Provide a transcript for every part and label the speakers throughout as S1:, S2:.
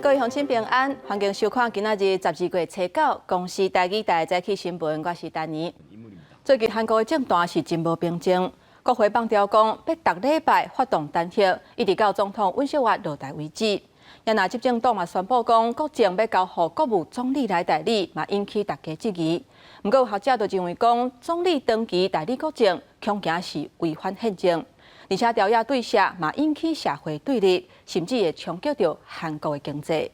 S1: 各位鄉親平安，歡迎收看今仔日12月初9公視台語台早起新聞，我是丹妮。最近韓國的政壇是真無平靜，國會放調講欲逐禮拜發動彈劾，一直到總統尹錫悅落台為止。也若執政黨嘛宣布講，國政欲交予國務總理來代理，嘛引起大家質疑。毋過有學者就認為講，總理長期代理國政，恐驚是違反憲政，而且朝野對峙嘛引起社會對立，甚至會衝擊著韓國的經濟。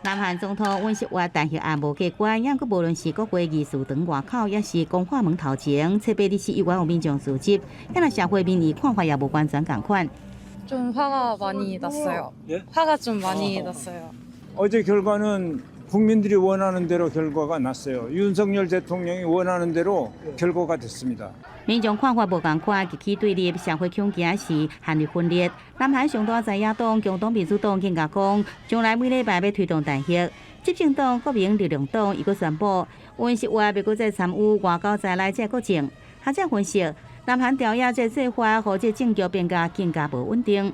S2: 南韓總統尹錫悅彈劾案無過關，猶閣無論是國會議事堂外口，抑是光化門頭前，724萬有民眾聚集，也若社會民意看法也無完全仝款。
S3: 좀 화가 많이 났어요. 화가 좀 많이 났어요.
S4: 어제 결과는 국민들이 원하는 대로 결과가 났어요. 윤석열 대통령이 원하는 대로 결과가 됐습니다.
S2: 民眾看法無仝款，激起對立，社會恐驚是陷入分裂。南韓上大在野黨共同民主黨更加講，將來每禮拜欲推動彈劾。執政黨國民力量黨又閣宣布，尹錫悅袂閣再參與外交在內這國政。學者分析，南韓朝野這做法，予這政局變甲更加無穩定。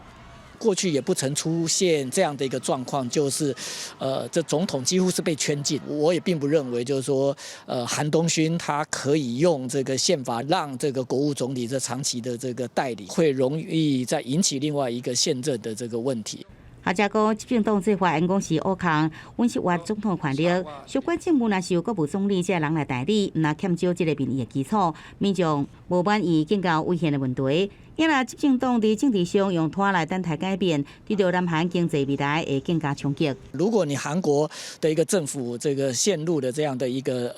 S5: 過去也不曾出現這樣的一個狀況，就是，這總統幾乎是被圈禁。我也並不認為，就是說，韓東勳他可以用這個憲法讓這個國務總理這長期的這個代理，會容易再引起另外一個憲政的這個問題。
S2: 學者講，執政黨做法應講是挖空尹錫悅總統權力，相關政務若是由國務總理這個人來代理，毋但欠少這個民意的基礎，民眾無滿意更加違憲的問題。也若執政黨佇政治上用拖來等待改變，對著南韓經濟未來會更加衝擊。
S5: 如果你韓國的一個政府這個陷入了這樣的一個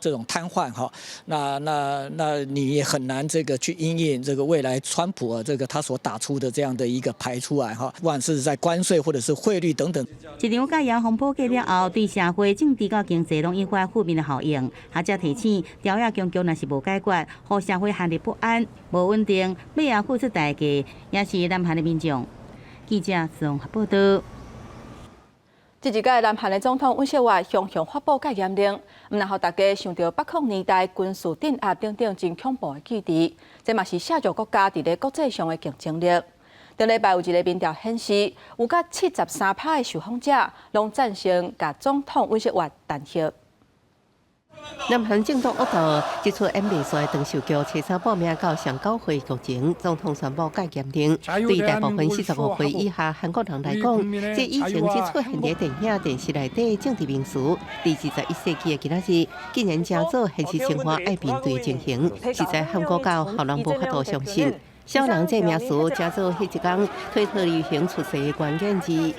S5: 這種癱瘓哈，那你也很難這個去因應這個未來川普啊這個他所打出的這樣的一個牌出來哈，不管是在關稅或者是匯率等等。
S2: 這場戒嚴風波過了後，對社會、政治佮經濟攏引發負面的效應。學者提醒，朝野僵局若是無解決，予社會陷入不安、無穩定，尾仔付出代價，也是南韓的民眾。記者綜合報道。
S1: 這一屆南韓的總統尹錫悅雄雄發布戒嚴令，毋但予大家想著八空年代軍事鎮壓等等真恐怖的記憶，這嘛是削弱國家佇咧國際上的競爭力。頂禮拜有一個民調顯示，有甲73趴的受訪者攏贊成共總統尹錫悅彈劾。
S6: 南韓政黨惡鬥，這齣演袂煞長壽劇，初三報名到上九歲劇情，總統宣布戒嚴令。對大部分45歲以下韓國人來講，這以前只出現佇電影、電視內底政治名詞，佇21世紀的今仔日，竟然成做現實生活愛面對的情形，實在韓國教予人無法度相信。小人這名詞，成做彼一工推特流行出世的關鍵字。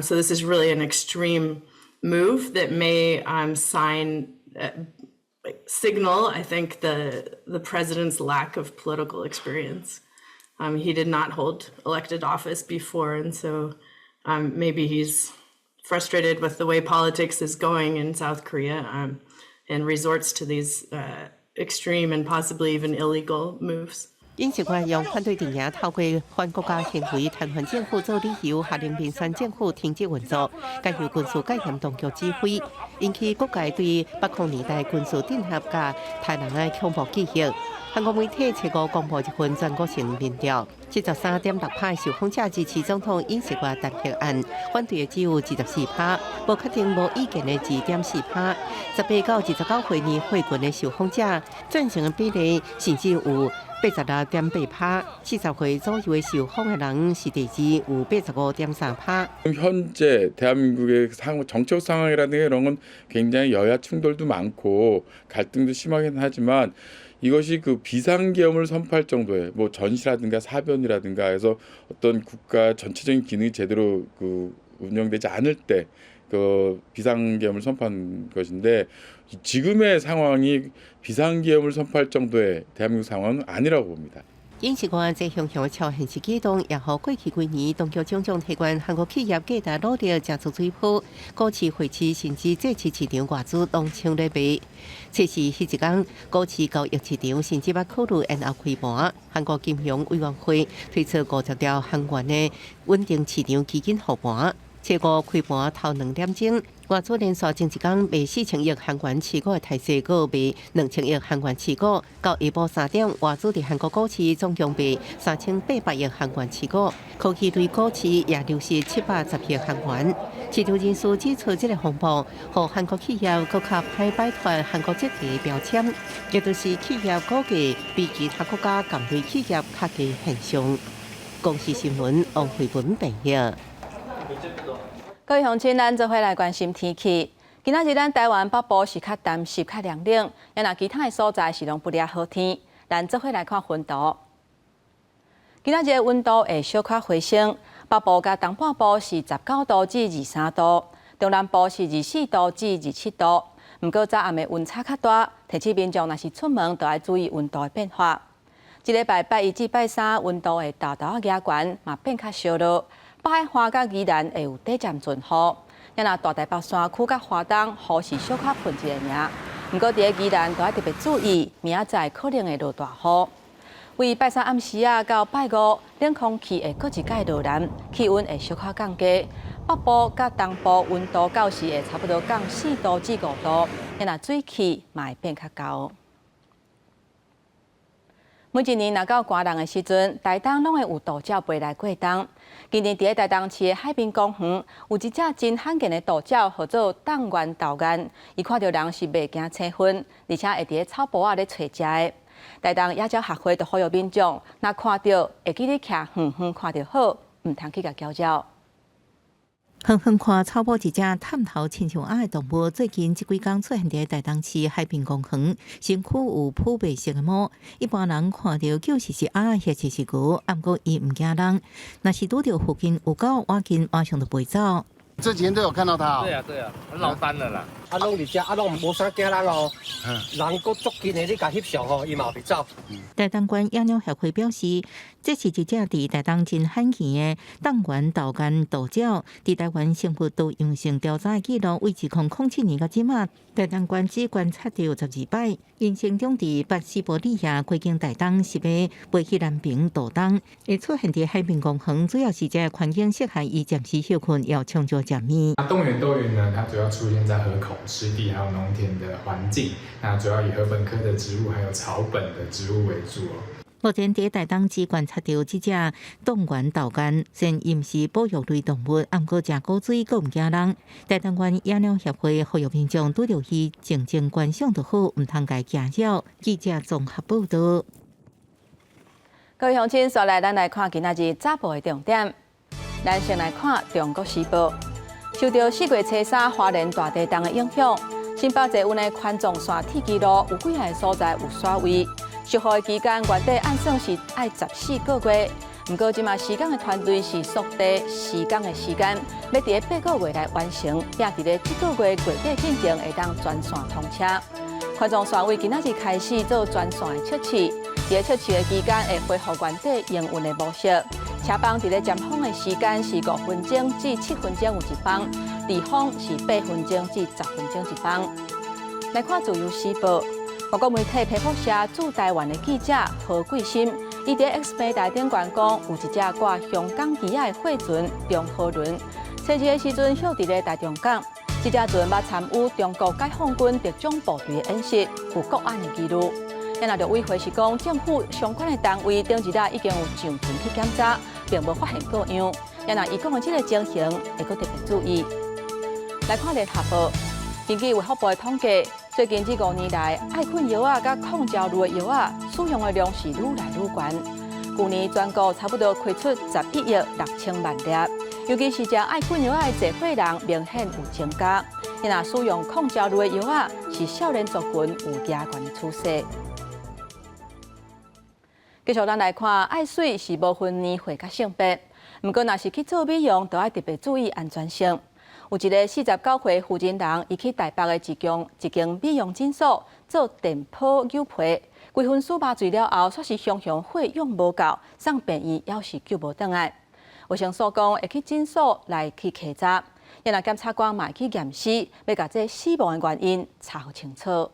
S7: So this is really an extreme move that may signal, I think, the president's lack of political experience. He did not hold elected office before, and so maybe he's frustrated with the way politics is going in South Korea and resorts to these extreme and possibly even illegal moves.
S6: 尹錫悅用反對陣營透過反國家行為癱瘓政府做理由，下令民選政府停止運作，改由軍事戒嚴當局指揮，引起各界對八空年代軍事鎮壓佮殺人的恐怖記憶。韓國媒體初五公布一份全國性民調，73.6趴受訪者支持總統尹錫悅彈劾案，反對的只有24趴，無確定無意見的2.4趴。18到29歲年歲群的受訪者贊成的比例甚至有86.8趴，40歲左右的受訪的人是第二，有85.3趴。
S8: 현재 대한민국의 정책 상황이라든가 이런 건 굉장히 여야 충돌도 많고 갈등도 심하긴 하지만 이것이 그 비상계엄을 선포할 정도의 뭐 전시라든가 사변이라든가 해서 어떤 국가 전체적인 기능이 제대로 그 운영되지 않을 때 그 비상계엄을 선포한 것인데 지금의 상황이 비상계엄을 선포할 정도의 대한민국 상황은 아니라고 봅니다.
S6: 尹錫悅這雄雄超現實舉動，也予過去幾年當局種種提懸韓國企業繼續努力食出水泡，股市、匯市甚至債市市場外資攏搶咧賣。測試彼一工，股市交易市場甚至捌考慮延後開盤。韓國金融委員會推出50兆韓元的穩定市場基金護盤。初五開盤頭兩點鐘，外資連續前一工賣4000億韓元持股的態勢，閣賣2000億韓元持股。到下晡3點，外資佇韓國股市總共賣3800億韓元持股，科技類股市也流失710億韓元。市場人士指出，這个風暴予韓國企業閣較歹擺脫韓國籍的標籤，也就是企業股價比其他國家同類企業較低現象。公視新聞王慧文編譯。
S1: 各位鄉親，咱做伙來關心天氣。今仔日咱台灣北部是較乾濕、較涼冷，啊若其他的所在是攏不掠好天。咱做伙來看溫度。今仔日溫度會小可回升，北部佮東半部是19度至23度，中南部是24度至27度。毋過早暗的溫差較大，提醒民眾若是出門，就愛注意溫度的變化。這禮拜拜一至拜三，溫度會沓沓仔加懸，嘛變較燒熱。北海岸佮宜蘭會有短暫陣雨，啊若大台北山區佮花東雨是小可噴一下爾。毋過佇咧宜蘭，就愛特別注意，明仔載可能會落大雨。為拜三暗時仔到拜五，冷空氣會閣一擺落南，氣溫會小可降低。北部佮東部溫度到時會差不多降4度至5度，啊若水氣嘛會變較厚。每一年若到寒冬的時陣，台東攏會有渡鳥飛來過冬。今年佇咧台東市的海濱公園，有一隻真罕見的渡鳥，號做凍原豆雁。伊看著人是袂驚青昏，而且會佇咧草埔仔咧揣食的。台東野鳥學會就呼籲民眾，若看著會記得徛遠遠看就好，毋通去共攪擾。
S2: 遠遠看草埔一隻探頭親像鴨的動物，最近這幾工出現佇台東市海濱公園，身軀有殕白色的毛。一般人看著就是是鴨或者是鵝，毋過伊毋驚人。若是拄著附近有狗，倚近馬上就飛走。
S9: 這幾天都有看到它。
S10: 對啊對啊，落單了啦。
S11: 啊，攏佇遮，啊，攏無啥驚人哦。人閣足近的，你共翕相吼，伊嘛袂走。
S2: 台東縣野鳥協會表示，這是一隻佇台東真罕見的凍原豆雁渡鳥。佇台灣生物多樣性調查的記錄，為2007年到這馬，台東縣只觀察著12擺。𪜶生長佇北西伯利亞，過境台東是欲飛去南平渡冬。會出現佇海濱公園，主要是這個環境適合伊暫時歇睏，猶充足食物。
S12: 凍原豆雁呢，它主要出現在河口、濕地還有農田的環境。那主要以禾本科的植物還有草本的植物為主哦。
S2: 目前佇台東只觀察著這隻凍原豆雁，雖然伊毋是保育類動物，毋過誠古錐，閣毋驚人。台東縣野鳥協會呼籲民眾拄著伊靜靜觀賞就好，毋通共驚擾。記者綜合報導。
S1: 各位鄉親，紲來咱來看今仔日早報的重點。咱先來看《中國時報》，受著四月初三花蓮大地動的影響，新北捷運的環狀線鐵支路有幾個所在有徙位。修復的期間，原底按算是愛14個月，毋過這馬施工的團隊是縮短施工的時間，欲佇咧8個月內完成，並佇咧這個月月底進前會當全線通車。環狀線為今仔日開始做全線的測試，佇咧測試的期間會恢復原底營運的模式。車班佇咧尖峰的時間是5分鐘至7分鐘有一班，低峰是8分鐘至10分鐘一班。來看《自由時報》。外國媒體彭博社駐台灣的記者何桂心，伊佇 X 平台頂懸講，有一隻掛香港旗仔的貨船中和輪，初二的時陣歇佇咧台中港。這隻船捌參與中國解放軍特種部隊的演習，有國安的疑慮。啊，陸委會是講，政府相關的單位頂一日已經有上船去檢查，並無發現過樣。啊，伊講的這个情形，會閣特別注意。來看聯合報，根據衛福部的統計，最近這5年來，愛睏藥仔佮抗焦慮的藥仔使用的量是愈來愈懸。舊年全國差不多開出11億6000萬粒，尤其是食愛睏藥仔的濟歲人明顯有增加。若使用抗焦慮的藥仔，是少年族群有加懸的趨勢。繼續，咱來看，愛媠是無分年歲佮性別，毋過若是去做美容，就愛特別注意安全性。有一个49歲婦人人，伊去台北的一間美容診所做電波扭皮，規身軀麻醉了後，煞是雄雄血氧無夠，送病院猶是救無轉來。衛生署講會去診所來去稽查，若檢察官嘛會去驗屍，欲共這死亡的原因查予清楚。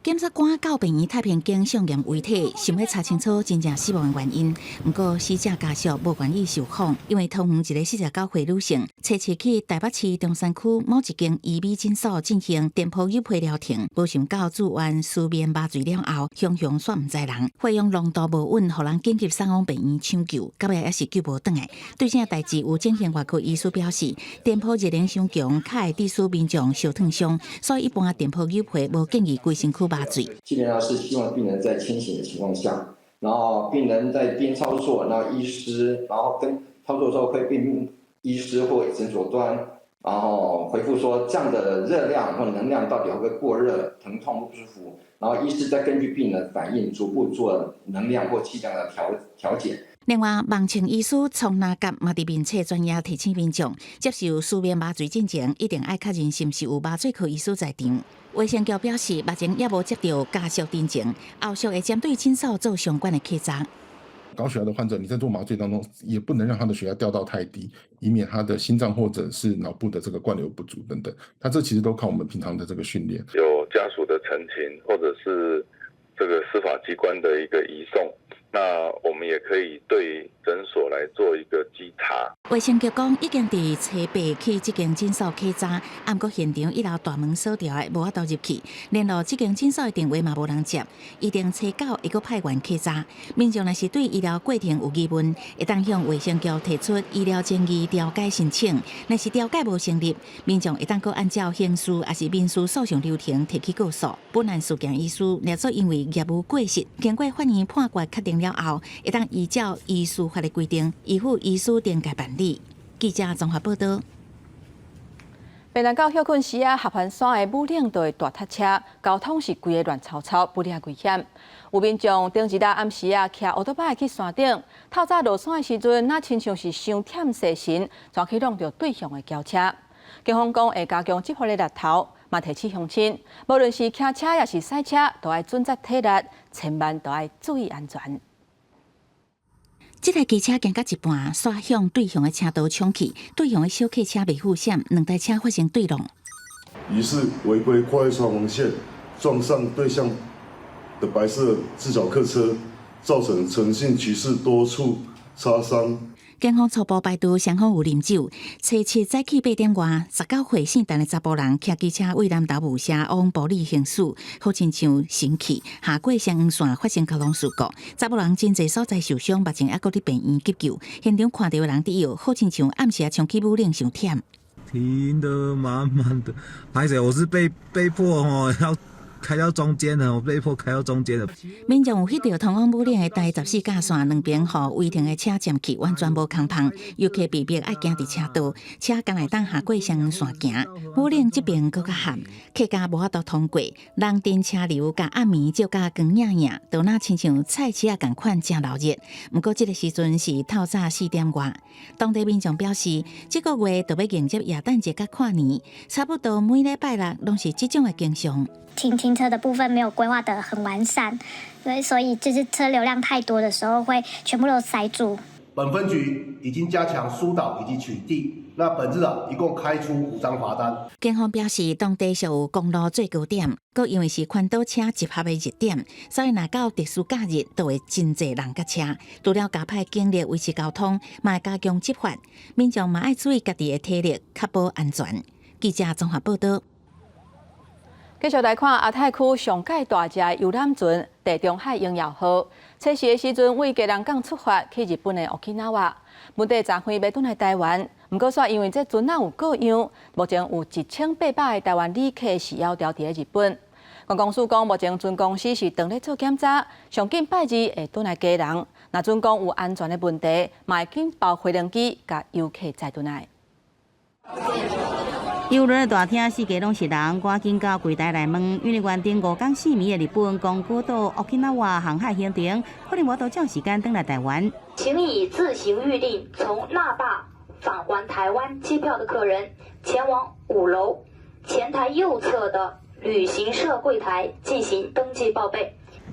S2: 檢察官到病院太平間相驗遺體，想欲查清楚真正死亡的原因。毋過死者家屬無願意受訪，因為桃園一个49歲女性，初七去台北市中山區某一間醫美診所進行電波搝皮療程，無想到住院舒眠麻醉了後，雄雄煞毋知人，血氧濃度無穩，予人緊急送往病院搶救，到尾猶是救無轉來。對這代誌，有整形外科醫師表示，電波熱能傷強，較會致使民眾燒燙傷，所以一般電波搝皮無建議規身軀麻醉。
S9: 基本上是希望病人在清醒的情況下，然後病人在邊操作，然後醫師，然後跟操作之後會跟醫師或診所端，然後回復說這樣的熱量或能量到底會不會過熱、疼痛不舒服，然後醫師再根據病人反應逐步做能量或劑量的調節。
S2: 另外，盲腸醫師創那甲嘛佇面冊專頁提醒民眾，接受舒眠麻醉進前，一定愛確認是毋是有麻醉科醫師在場。衛生局表示，目前猶無接著家屬陳情，後續會針對診所做相關的稽查。
S10: 高血壓的患者，你在做麻醉當中，也不能讓他的血壓掉到太低，以免他的心臟或者是腦部的這個灌流不足等等。那這其實都靠我們平常的這個訓練。
S13: 有家屬的陳情，或者是這個司法機關的一個移送，那我們也可以對診所來做一個稽查。
S2: 衛生局講，已經佇初八去這間診所稽查，毋過現場一樓大門鎖著的，無法度入去，聯絡這間診所的電話嘛無人接，預定初九會閣派員稽查。民眾若是對醫療過程有疑問，會當向衛生局提出醫療爭議調解申請。若是調解無成立，民眾會當閣按照刑事抑是民事訴訟流程提起告訴。本案事件醫師若做因為業務過失，經過法院判決確定了後，會當依照醫師法的規定，依附醫師懲戒辦理。記者綜合報道。
S1: 屏南到歇睏時仔，合歡山的武嶺道大塞車，交通是規个亂糟糟，不離危險。有民眾頂一日暗時仔，騎歐多擺去山頂，透早落山的時陣，若親像是傷忝細神，轉去挵著對向的轎車。警方講會加強執法的力頭，嘛提醒鄉親，無論是騎車抑是駛車，都愛準則體力，千萬都愛注意安全。
S2: 這台機車行到一半，煞向對向的車道衝去，對向的小客車袂赴閃，兩台車發生對挵。
S14: 疑似違規跨越雙黃線，撞上對向的白色自小客車，造成陳姓騎士多處擦傷。
S2: 警方初步排除雙方有啉酒。初七早起8點外，19歲姓陳的查埔人騎機車對南投霧社往埔里行駛，好親像神去下過雙黃線發生交通事故，查埔人真濟所在受傷，目前猶閣佇病院急救。現場看著的人佇搖，好親像暗時仔衝去武嶺傷忝。
S15: 停得滿滿的，歹勢，我是被迫吼要開到中間的，我被迫開到中間的。
S2: 民眾有翕著通往武嶺的台十四甲線兩邊，予違停的車佔去，完全無空縫。遊客被迫愛行佇車道，車敢會當下過雙黃線行。武嶺這邊閣較旱，客家無法度通過，人陣車流佮暗暝照甲光影影，都若親像菜市仔仝款誠鬧熱。毋過這个時陣是透早4點外，當地民眾表示，這個月就欲迎接耶誕節佮跨年，差不多每禮拜六攏是這種的景象。
S16: 停車的部分沒有規劃得很完善，所以就是車流量太多的時候，會全部都塞住。
S17: 本分局已經加強疏導以及取締，那本日啊，一共開出5張罰單。
S2: 警方表示，當地屬有公路最高點，閣因為是環島車集合的熱點，所以若到特殊假日都會真濟人佮車。除了加派警力維持交通，嘛會加強執法，民眾嘛愛注意家己的體力，確保安全。記者綜合報道。
S1: 繼續來看亞太區上蓋大隻的遊覽船地中海榮耀號，初四的時陣對基隆港出發去日本的沖繩，本底昨昏欲轉來台灣，毋過煞因為這船仔有過樣，目前有1800个台灣旅客是猶牢佇日本。觀光署講，目前船公司是當咧做檢查，上緊拜二會轉來基隆。若準講有安全的問題，嘛會緊包飛輪機共遊客載轉來。
S2: 郵輪的大廳四界攏是人，趕緊到櫃台來問，因為原定5工4暝的日本宮古島沖繩航海行程，可能無法度照時間轉來台灣。
S18: 請已自行預訂從那霸返還台灣機票的客人，前往5樓前台右側的旅行社櫃台進行登記報備。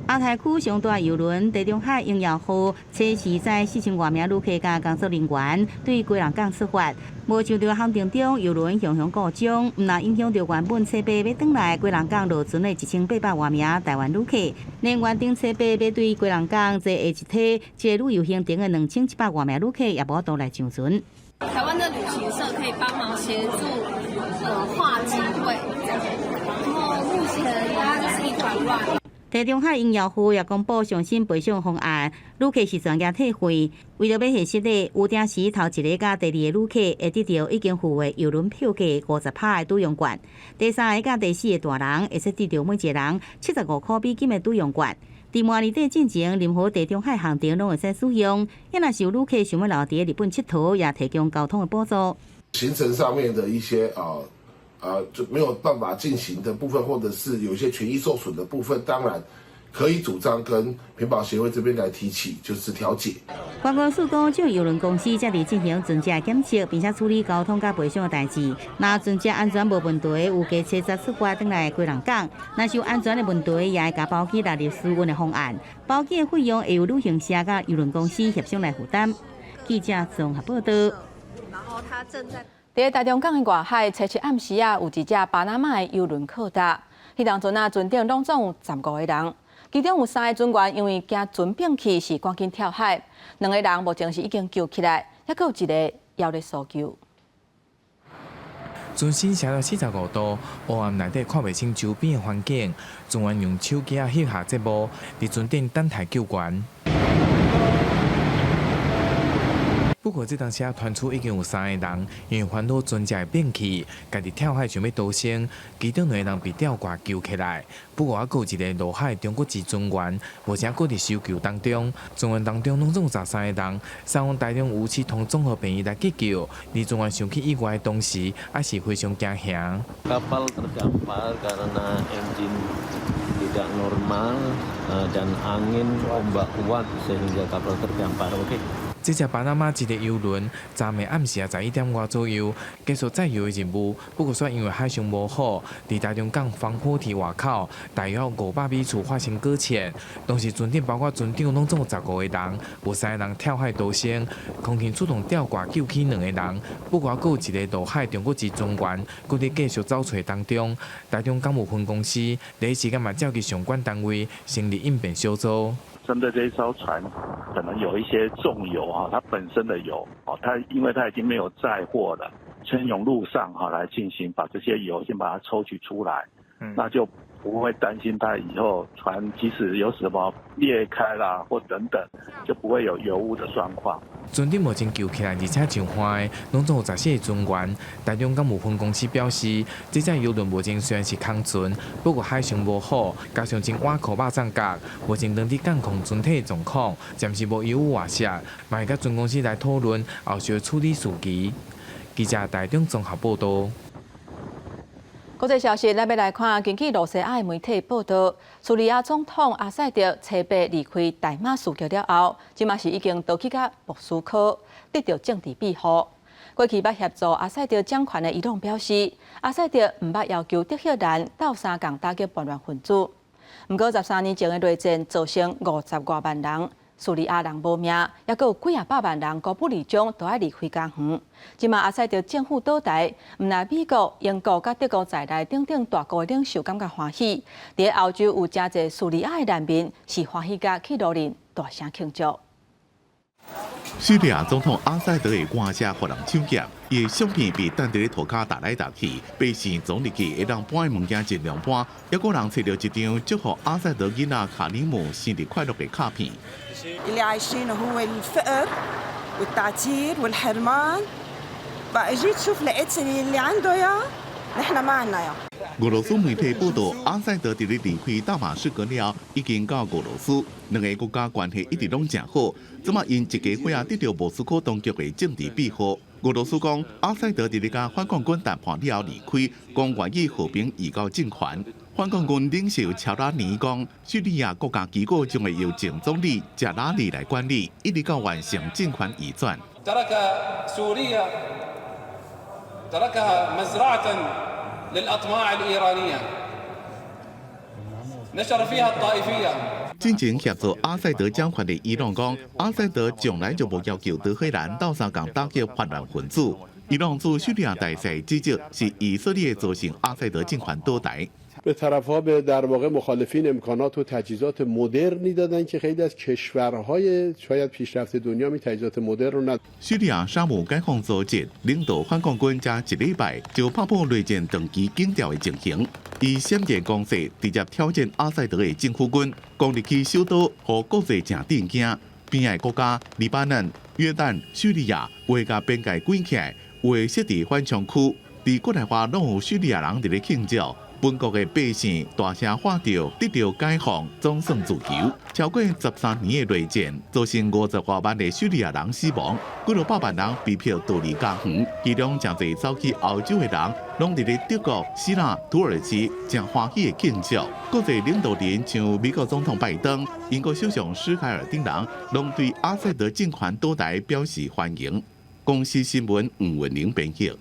S2: 亞太區上大郵輪地中海榮耀號，初時載4000外名旅客佮工作人員對基隆港出發，無想著航程中郵輪雄雄故障，毋但影響著原本初八欲轉來基隆港落船的1800外名台灣旅客，連原定初八欲對基隆港坐下一梯這個旅遊行程的2700外名旅客也無法度來上船。
S19: 台灣的旅行社可以幫忙協助，劃機位，然後目前大家就是一團亂。
S2: 地中海榮耀號也公布上新賠償方案，旅客是全額退費。為著欲核實的，有定時頭一个佮第二个旅客會得著已經付的郵輪票價50%的抵用券，第三个佮第四个大人會使得著每一个人75塊美金的抵用券。佇明年底進前，任何地中海航程攏會使使用。若是有旅客想欲留佇日本𨑨迌，也提供交通的補助。
S20: 行程上面的一些就沒有辦法進行的部分，或者是有一些權益受損的部分，當然可以主張跟屏保協會這邊來提起，就是調解。
S2: 觀光署講，這郵輪公司正佇進行船隻檢測，並且處理交通佮賠償的代誌。若船隻安全無問題，有計初十出發轉來基隆港；若是有安全的問題，也會共包機納入私運的方案。包機的費用會由旅行社佮郵輪公司協商來負擔。記者綜合報道。
S19: 然後他正在。
S1: 佇台中港的外海，初七暗時啊，有一隻巴拿馬的郵輪靠搭。彼當陣啊，船頂攏總有15個人，其中有三个船員因為驚船變去，是趕緊跳海。兩個人目前是已經救起來，猶閣有一个猶咧搜救。
S12: 船身斜了45度，黑暗內底看袂清周邊的環境。船員用手機仔翕下節目，佇船頂等待救援。不過這當時傳出已經有三个人因為煩惱船隻會變去，家己跳海想欲逃生，其中兩个人被吊掛救起來。不過猶閣有一个落海中國籍船員，目前閣佇搜救當中。船員當中攏總有13個人，送往台中吳啟通綜合病院來急救。而船員受去意外的同時，也是非常驚嚇。
S21: Kapal terdampar karena engine tidak normal dan angin ombak kuat sehingga kapal terdampar. Oke.
S12: 這隻巴拿馬籍的郵輪，昨暝暗時11點外左右結束載油的任務。不過，煞因為海象無好，佇台中港防波堤外口大約500米處發生擱淺。當時船頂包括船長攏總有15個人，有三个人跳海逃生，空勤出動吊掛救起兩個人。不過，閣有一个落海中國籍船員，閣佇繼續找揣當中。台中港務分公司第一時間嘛召集相關單位成立應變小組。
S22: 針對這一艘船，可能有一些重油啊，它本身的油哦，它因為它已經沒有載貨了，先用陸上哈來進行把這些油先把它抽取出來，那就不會擔心它以後船即使有什麼裂開啦或等等，就不會有油污的狀況。
S12: 船頂目前救起來，而且上岸的攏總有14個船員。台中港務分公司表示，這隻郵輪目前雖然是空船，不過海象無好，加上真倚靠肉粽角，目前當地監控船體的狀況，暫時無油污外洩，嘛會佮船公司來討論後續處理事宜。記者台中綜合報道。
S1: 國際消息，咱欲來看，根據露西亞的媒體報道，敘利亞總統阿薩德初八離開大馬士革了後，這馬是已經逃去到莫斯科，得著政治庇護。過去捌協助阿薩德掌權的伊朗表示，阿薩德毋捌要求德黑蘭鬥相共打擊叛亂分子。毋過13年前的內戰造成50外萬人敘利亞人無命，猶閣有幾仔百萬人孤不離場，都愛離開家園。這馬阿薩德政府倒台，毋但美國、英國佮德國在內等等大國領袖感覺歡喜。佇歐洲有誠濟敘利亞的難民是歡喜甲去路面大聲慶祝。
S23: 敘利亞總統阿薩德的官車予人搶劫，伊的相片被擲佇咧塗跤踏來踏去，百姓總入去會當搬的物件盡量搬，猶閣人揣著一張祝福阿薩德囡仔卡里姆生日快樂的卡片。
S24: اللي عايشينه هو الفقر والتعتير والحرمان بقى اجيت شوف لقيت اللي عنده اياه نحن ما عنا اياه。
S23: 俄羅斯媒體報道，阿薩德佇咧離開大馬士革了，已經到俄羅斯，兩个國家關係一直攏誠好。這馬𪜶一家伙仔得著莫斯科當局的政治庇護。俄羅斯講，阿薩德佇咧佮反抗軍談判了後離開，講願意和平移交政權。反抗軍領袖喬拉尼講，敘利亞國家機構將會由前總理賈拉里來管理，一直到完成政權移轉。
S25: ترك سوريا تركها مزرعة للأطماع الإيرانية نشر فيها الطائفية。
S23: 進前協助阿薩德掌權的伊朗講，阿薩德從來就無要求德黑蘭鬥相共打擊叛亂分子。伊朗駐敘利亞大使指責是以色列造成阿薩德政權倒台。
S3: به طرفها به در واقع مخالفین امکانات و تجهیزات مدرنی دادن که خیلی از کشورهای شاید پیشرفته دنیا این تجهیزات مدرن رو ندارن.
S23: 敘利亞沙姆解放組織領導反抗軍才一禮拜就拍破內戰長期緊張的情形，以閃電攻勢直接挑戰阿薩德的政府軍，攻入去首都，予國際誠震驚。邊界國家黎巴嫩、約旦、敘利亞有的共邊界關起來，有的設置緩衝區，佇國內外攏有敘利亞人佇咧慶祝。本國的百姓大聲喊著得著解放，總算自由。超過13年的內戰，造成50外萬的敘利亞人死亡，幾落百萬人被迫逃離家園。其中誠濟走去歐洲的人，攏佇咧德國、希臘、土耳其，誠歡喜的慶祝。國際領導人像美國總統拜登、英國首相施凱爾等人，攏對阿薩德政權倒台表示歡迎。公視新聞吳文玲編譯。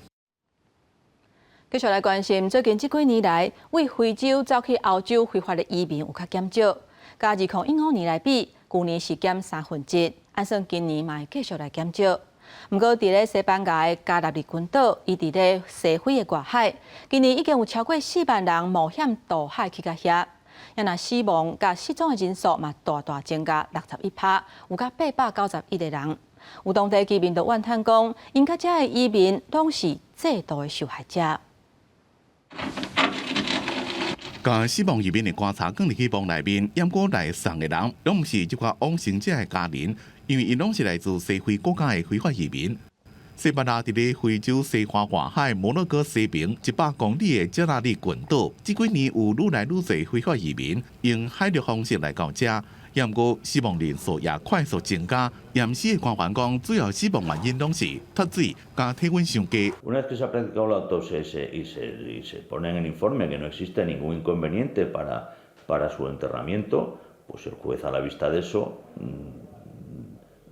S1: 繼續來關心，最近這幾年來，對非洲走去歐洲非法的移民有較減少，佮2015年來比，舊年是減三分之一，按算今年嘛會繼續來減少。毋過，佇咧西班牙的加納利群島，伊佇咧西非的外海，今年已經有超過4萬人冒險渡海去到遐，啊若死亡佮失蹤的人數嘛大大增加61趴，有到891個人。有當地居民就怨嘆講，𪜶佮遮的移民攏是制度的受害者。
S23: 共死亡移民的棺材囥入去墓內面，毋過來送的人，攏毋是這寡往生者的家人，因為𪜶攏是來自西非國家的非法移民。西班牙佇咧非洲西岸外海摩洛哥西邊100公里的加納利群島，這幾年有愈來愈濟非法移民用海陸方式來到遮，毋過死亡人數也快速增加。驗屍的官員講，主要死亡原因攏是脫水佮體溫傷低。
S4: Una vez que se ha practicado la autopsia y se pone en el informe que no existe ningún inconveniente para su enterramiento, pues el juez, a la vista de eso,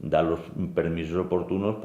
S4: da los permisos oportunos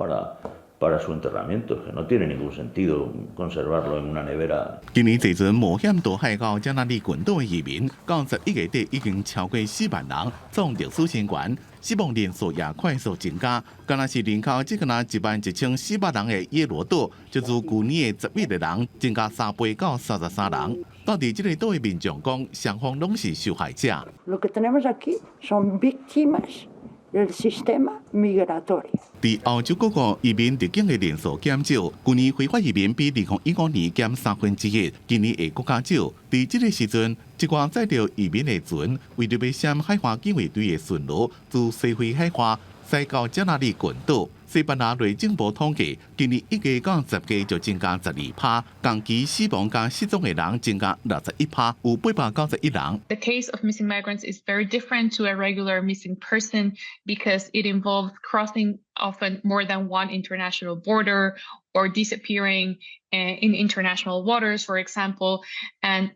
S4: para su enterramiento, que no tiene ningún sentido conservarlo en una nevera.
S23: 今年坐船冒險渡海到加納利群島的移民，到11月底已經超過4萬人，創歷史新高，死亡人數也快速增加。敢若是人口只敢若11,400人的耶羅島，就自舊年的11個人增加3倍到33人。到佇這个島的民眾講，雙方攏是受害者。
S5: Lo que tenemos aquí son víctimas del sistema migratorio。
S23: 佇歐洲各國移民入境的人數減少，舊年非法移民比2015年減三分之一，今年會閣較少。佇這个時陣，一寡載著移民的船，為著欲閃海岸警衛隊的巡邏，自西非海岸駛到加納利群島。西班牙內政部統計，今年1月到10月就增加12趴，同期死亡佮失蹤的人增加61趴，有891人。
S7: The case of missing migrants is very different to a regular missing person because it involves crossing often more than one international border or disappearing in international waters, for example, and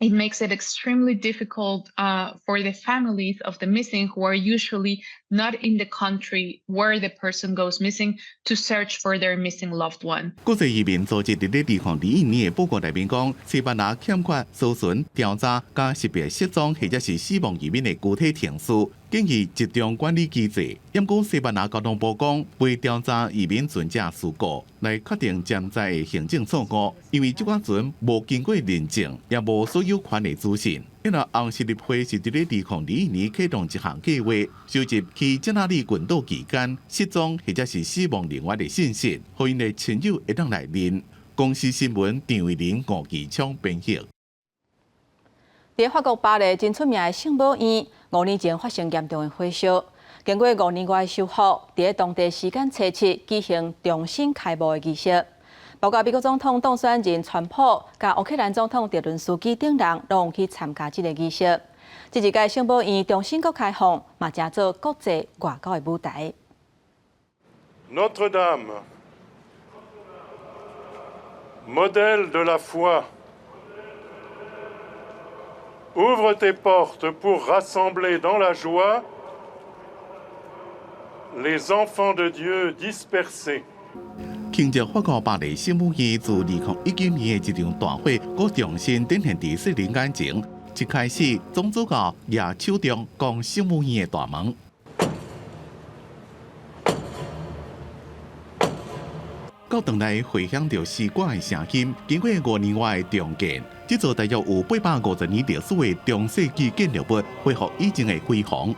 S7: it makes it extremely difficult for the families of the missing, who are usually not in the country where the person goes missing, to search for their missing loved one.
S23: 國際移民組織佇咧2021年的報告內面講，西班牙欠缺搜尋、調查佮識別失蹤或者是死亡移民的具體程序，建議集中管理機制。毋過西班牙交通部講，未調查移民船隻事故來確定潛在的行政錯誤，因為這款船無經過認證，也無所有權的資訊。因為紅十字會是佇咧2021年啟動一項計劃，收集去加納利群島期間失蹤或者是死亡人員的信息，予𪜶的親友會當來認。公視新聞張慧玲、吳其昌編譯。
S1: 佇法國巴黎真出名的聖母院，5年前發生嚴重的火燒，經過5年外的修復，佇當地時間初七舉行重新開幕的儀式。包括美國總統當選人川普、佮烏克蘭總統澤倫斯基等人，攏去參加這个儀式。這一屆聖母院重新閣開放，嘛成做國際外交的舞台。
S8: Notre Dame, modèle de la foi, ouvre tes portes pour rassembler dans la joie les enfants de Dieu dispersés.
S23: 慶祝法國巴黎聖母院自2019年的一場大火，閣重新展現佇世人眼前。一開始，總主教舉手中講聖母院的大門。教堂內迴響著詩歌的聲音，經過5年外的重建，這座大約有850年歷史的中世紀建築物恢復以前的輝煌。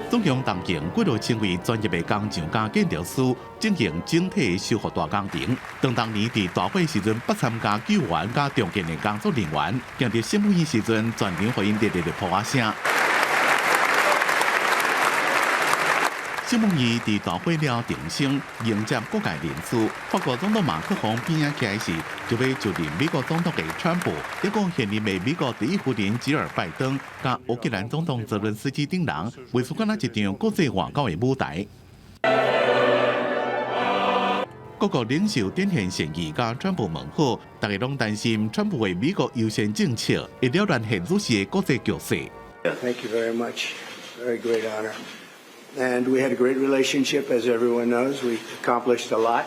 S23: 總共動員幾落千位專業的工匠佮建築師進行整體修復大工程。當當年佇大火時陣捌參加救援佮重建的工作人員，行佇聖母院時陣，全場予𪜶熱烈的噗仔聲。聖母院佇大火了重生，迎接各界人士。法國總統馬克宏邊仔徛時，就欲就任美國總統的川普，抑閣現任的美國第一夫人吉爾拜登，佮烏克蘭總統澤倫斯基等人，袂輸敢若一場國際外交的舞台。各國領袖展現善意，佮川普問好，大家攏擔心川普的美國優先政策會擾亂現如時的國際局勢。
S6: Thank you very much. Very great honor. And we had a great relationship, as everyone knows. We accomplished a lot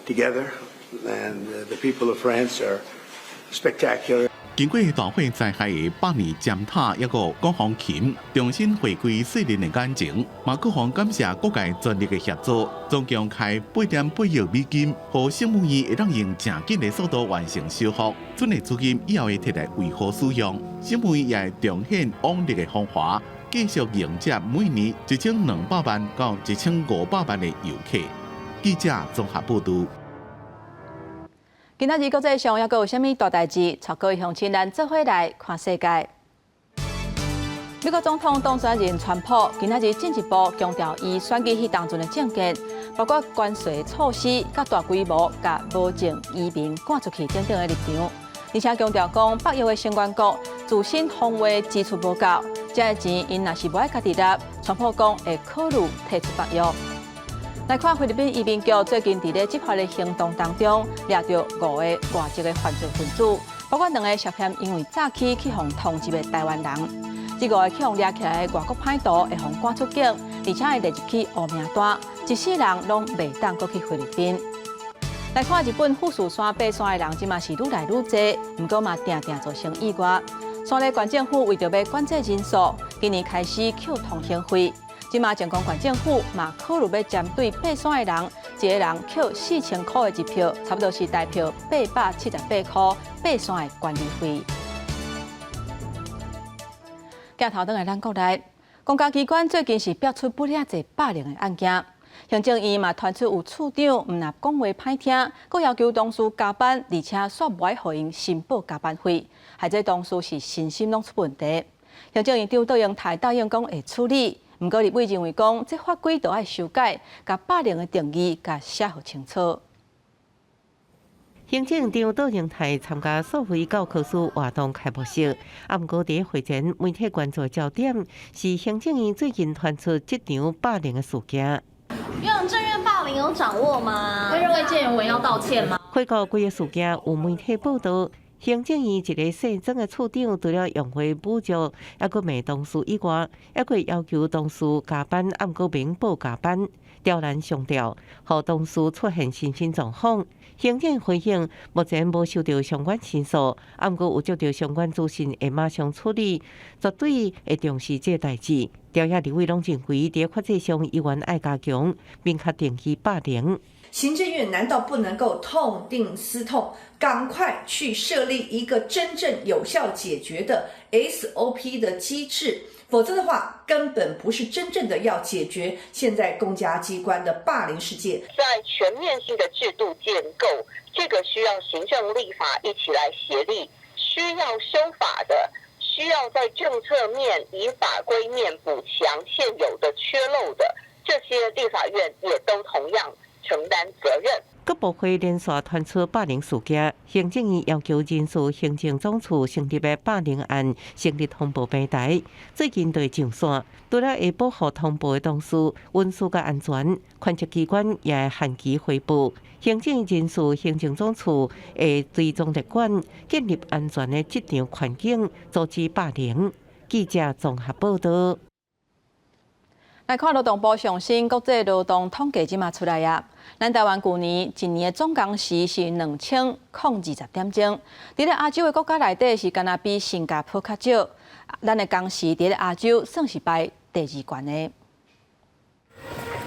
S6: together, and the people of France are spectacular.
S23: 經過大火災害的百年尖塔，抑閣管風琴重新回歸世人的眼前。馬克宏感謝各界全力的協助，總共開8.8億美金，予聖母院會當用誠緊的速度完成修復。這筆資金以後會提來維護使用。聖母院也會重現往日的風華。繼續迎接每年1200萬到1500萬的遊客。記者綜合報導。
S1: 今仔日國際上猶閣有啥物大代誌？帶各位鄉親咱做伙來看世界。美國總統當選人川普今仔日進一步強調伊選舉彼當陣的政見，包括關稅措施、佮大規模共無證移民趕出去等等的立場，而且強調講北約的成員國自身防衛支出無夠，這个錢𪜶若是無愛家己納，川普講會考慮退出北約。來看菲律賓移民局最近佇咧執法的行動當中，掠著五个外籍的犯罪分子，包括兩个涉嫌因為詐欺去予通緝的台灣人。這五个去予掠起來的外國歹徒會予趕出境，而且會列入去烏名單，一世人攏袂當閣去菲律賓。來看日本富士山爬山的人，這馬是愈來愈濟，毋過嘛定定造成意外。山梨縣政府為著欲管制人數，今年開始扣通行費。這馬靜岡縣政府嘛考慮欲針對爬山的人，一个人扣4000箍的入票，差不多是台票878塊爬山的管理費。鏡頭轉來咱國內，公家機關最近是爆出不爾濟霸凌的案件，行政院嘛傳出有處長毋但講話歹聽，閣要求同事加班，而且煞無愛予𪜶申報加班費，害這同事是身心攏出問題。行政院長卓榮泰答應講會處理，毋過立委認為講這法規著愛修改，共霸凌的定義共寫予清楚。
S9: 行政長卓榮泰參加數位教科書活動開幕式，啊，毋過佇會前媒體關注焦點是行政院最近傳出職場霸凌的事件。
S19: 院長，政院霸凌有掌握嗎？會認為鄭元文要道歉嗎？
S9: 回顧規个事件，有媒體報道，行政院一个姓曾的處長，除了用話侮辱，猶閣罵同事以外，猶閣要求同事加班，啊，毋過免報加班，刁難上吊，予同事出現身心狀況。行政回應，目前無收到相關申訴，啊，毋過有接到相關資訊，會馬上處理，絕對會重視這个代誌。朝野立委攏認為，佇法制上猶原愛加強，明確定義霸凌。
S10: 行政院難道不能夠痛定思痛，趕快去設立一個真正有效解決的 SOP 的機制？否則的話，根本不是真正的要解決現在公家機關的霸凌事件。
S11: 在全面性的制度建構，這個需要行政立法一起來協力，需要修法的，需要在政策面以法規面補強現有的缺漏的，這些立法院也都同樣承擔責任。
S9: 各部會連續傳出霸凌事件，行政院要求人事行政總處成立的霸凌案成立通報平台，最近就會上線。除了會保護通報的同事隱私佮安全，權責機關也會限期回報。行政人事行政總處會追蹤列管，建立安全的職場環境，阻止霸凌。記者綜合報道。
S1: 來看勞動部上新國際勞動統計這馬出來啊，咱台灣舊年一年的總工時是2020點鐘，佇咧亞洲的國家內底是敢若比新加坡較少。咱的工時佇咧亞洲算是排第二懸的。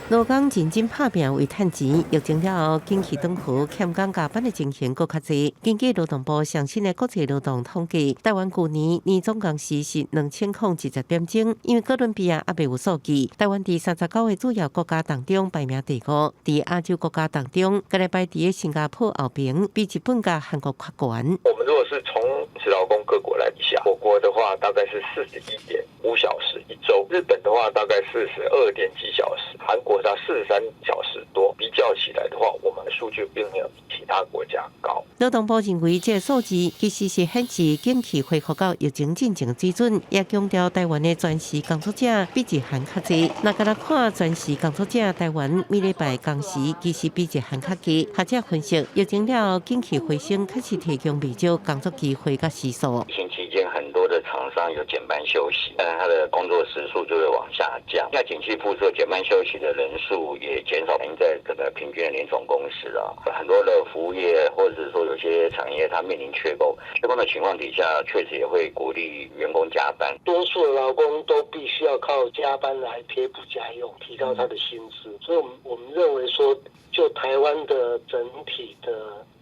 S9: 勞工認真拍拚為趁錢，疫情了後景氣轉好，欠工加班的情形閣較濟。根據勞動部上新的國際勞動統計，台灣舊年年總工時是2020點鐘，因為哥倫比亞猶未有數據。台灣佇39個主要國家當中排名第五，佇亞洲國家當中，干焦排佇新加坡後爿，比日本佮韓國較懸。
S13: 我們如果是從勞工各國來比下，我國的話大概是41.5小時一週，日本的話大概42點幾小時，韓國它43小時多，比較起來的話，我們的數據並沒有比其他國家高。
S9: 勞動部認為，這個數字其實是顯示景氣恢復到疫情進前水準，也強調台灣的全時工作者比日韓較濟。若干焦看全時工作者，台灣每禮拜工時其實比日韓較低。學者分析，疫情了後景氣回升，確實提供袂少工作機會佮時數。
S14: 疫情期間，很多的廠商有減班休息，但他的工作時數就會往下降。那景氣復甦，減班休息的人數也減少，在這個平均的年總工時啊，很多的服務業或者是說有些產業，它面臨缺工，缺工的情況底下，確實也會鼓勵員工加班。
S15: 多數的勞工都必須要靠加班來貼補家用，提高他的薪資。所以，我們認為說，就台灣的整體的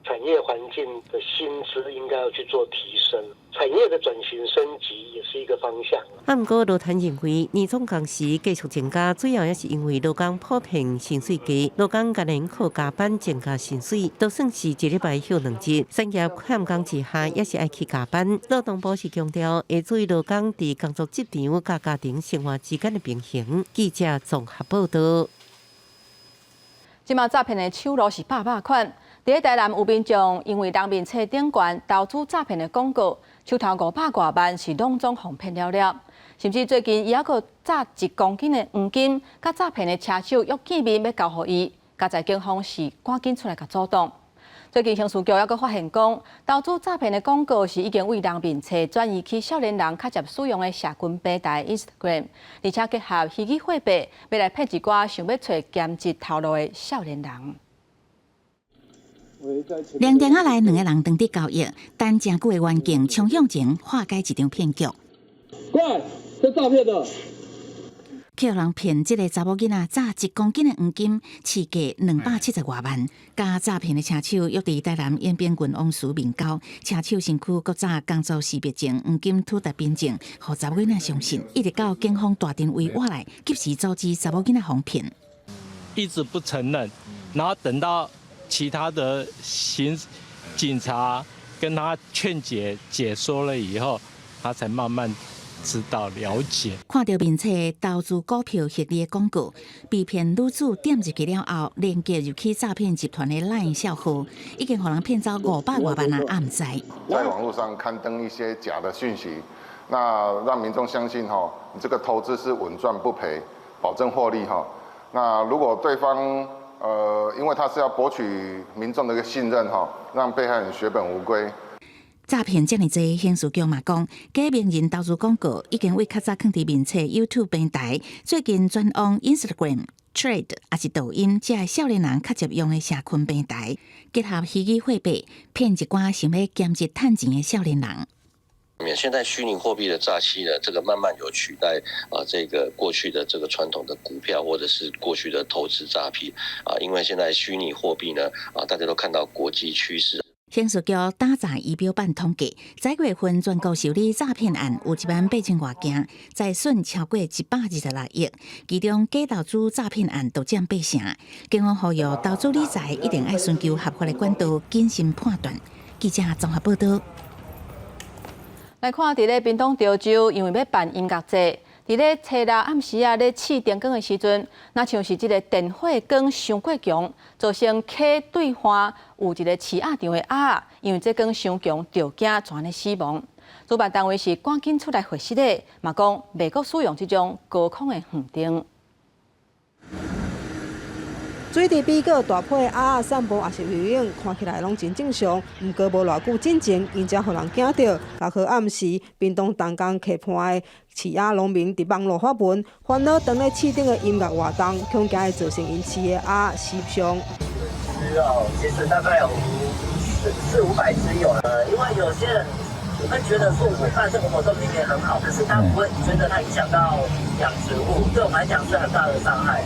S15: 產業環境的薪資應該要去做提升，產業的轉型升級也是一個方向。
S9: 啊，毋過盧坦認為，年總工時繼續增加，主要也是因為勞工普遍薪水低，勞工甘願靠加班增加薪水，就算是一禮拜歇兩日，產業欠工之下，也是愛去加班。勞動部是強調，會注意勞工佇工作職場佮家庭生活之間的平衡。記者綜合報道。
S1: 這馬詐騙的手路是百百款。佇咧台南有民眾因為人面冊頂懸投資詐騙的廣告，手頭500外萬是攏總予騙了了。甚至最近伊猶閣詐1公斤的黃金，佮詐騙的車手約見面欲交予伊，佳哉警方是趕緊出來共阻擋。最近刑事局猶閣發現講，投資詐騙的廣告是已經對人面冊轉移去少年人較捷使用的社群平台 Instagram，而且結合虛擬貨幣，欲來騙一寡想欲揣兼職頭路的少年人。
S2: 涼亭仔內兩个人當佇交易，等誠久的員警衝向前化解一場騙局。
S25: 快，這詐騙的！
S2: 予人騙這个查某囡仔詐1公斤的黃金，市價270外萬。佮詐騙的車手約佇台南延平郡王祠面交，車手身軀閣詐工作識別證、黃金取得憑證，予查某囡仔相信，一直到警方大陣圍倚來，及時阻止查某囡仔予騙。
S16: 一直不承認，然後等到其他的刑警察跟他勸解解說了以後，他才慢慢知道了解。
S2: 看著面冊投資股票獲利的廣告，被騙女子點入去了後，連結入去詐騙集團的 LINE 帳號，已經予人騙走500外萬啊！也毋知。
S17: 在網絡上刊登一些假的訊息，那讓民眾相信哈，你這個投資是穩賺不賠，保證獲利哈。那如果對方因為他是要博取民眾的一個信任哈，讓被害人血本無歸。
S2: 詐騙遮爾濟，刑事局嘛講，假名人投資廣告已經對較早囥佇面冊 YouTube 平台，最近轉往 Instagram、Threads，抑是抖音，這个少年人較捷用的社群平台，結合虛擬貨幣，騙一寡想欲兼職趁錢的少年人。
S26: 現在虛擬貨幣的詐欺呢，這個慢慢有取代啊，這個過去的這個傳統的股票或者是過去的投資詐騙啊，因為現在虛擬貨幣呢啊，大家都看到國際趨勢。
S2: 刑事局打詐儀表板統計，十一月份全國受理詐騙案有1萬8千外件，財損超過126億，其中假投資詐騙案就佔八成。警方呼籲投資理財一定愛尋求合法的管道，謹慎判斷。記者綜合報道。
S1: 來看，佇咧屏東潮州，因為欲辦音樂節，佇咧初六暗時仔咧試燈光的時陣，若像是這个電火光傷過強，造成溪對岸有一个飼鴨場的鴨仔，因為這光傷強，著驚就按呢死亡。主辦單位是趕緊出來核實的，嘛講袂閣使用這種高空的昏燈。
S12: 水佇美國大批鴨仔散步抑是游泳，看起來攏真正常。毋過無偌久進前，𪜶才予人驚著。六號暗時，屏東東江溪畔的飼鴨農民佇網路發文，煩惱當咧市頂的音樂活動，恐驚會造成𪜶飼的鴨死傷。
S18: 隻哦，其實大概有四四五百隻有了，因為有些人會覺得說，我辦這個活動明明很好，可是他不會覺得它影響到養殖戶，對我們來講是很大的傷害。